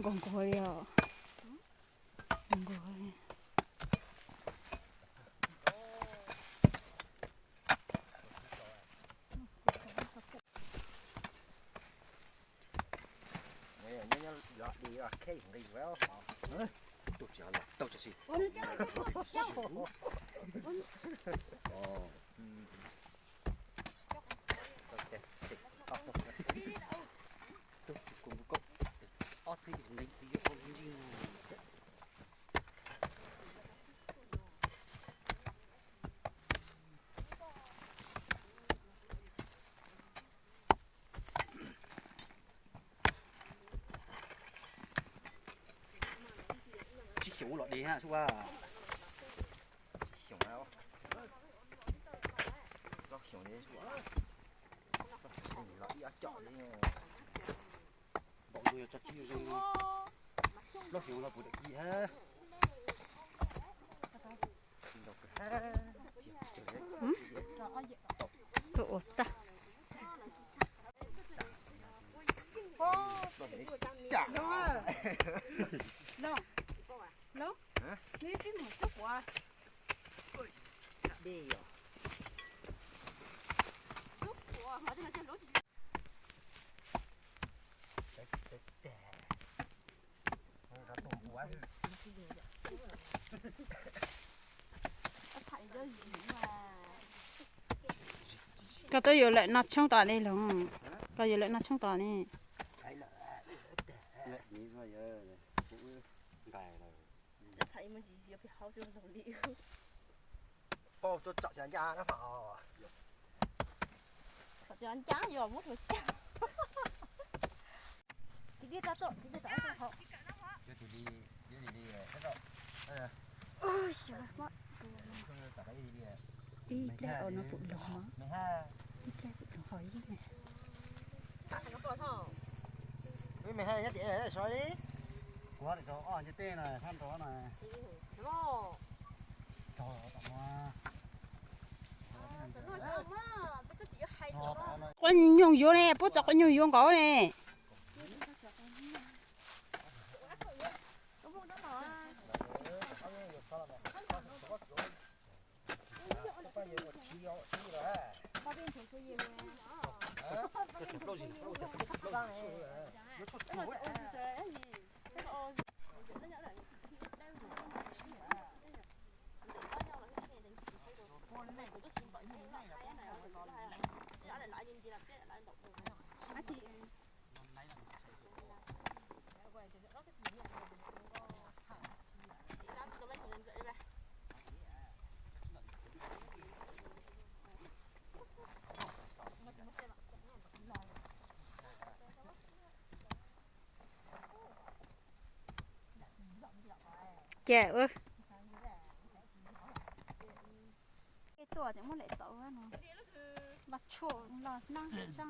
Nkaus nkaus li os. Nkaus li. Tsib xyoos los de ha sub a. Tsib xyoos, plaub xyoos, los ib ob com li. Npaum ntuj yog tso tsib zoo, plaub xyoos los puv daim ci ha. Tus ua tag. Koj twb yuav lawm no tshoob tom ne los? Koj yuav lawm no tshoob tom ne? Ib pliag no pum loog, ib pliag pum loog hov yeej ne. Quab nyuj yuav ne, puab tso quab nyuj yuav nkaus ne. Ces tuaj ces muab lem tau no. Los tshuaj los nab tsa.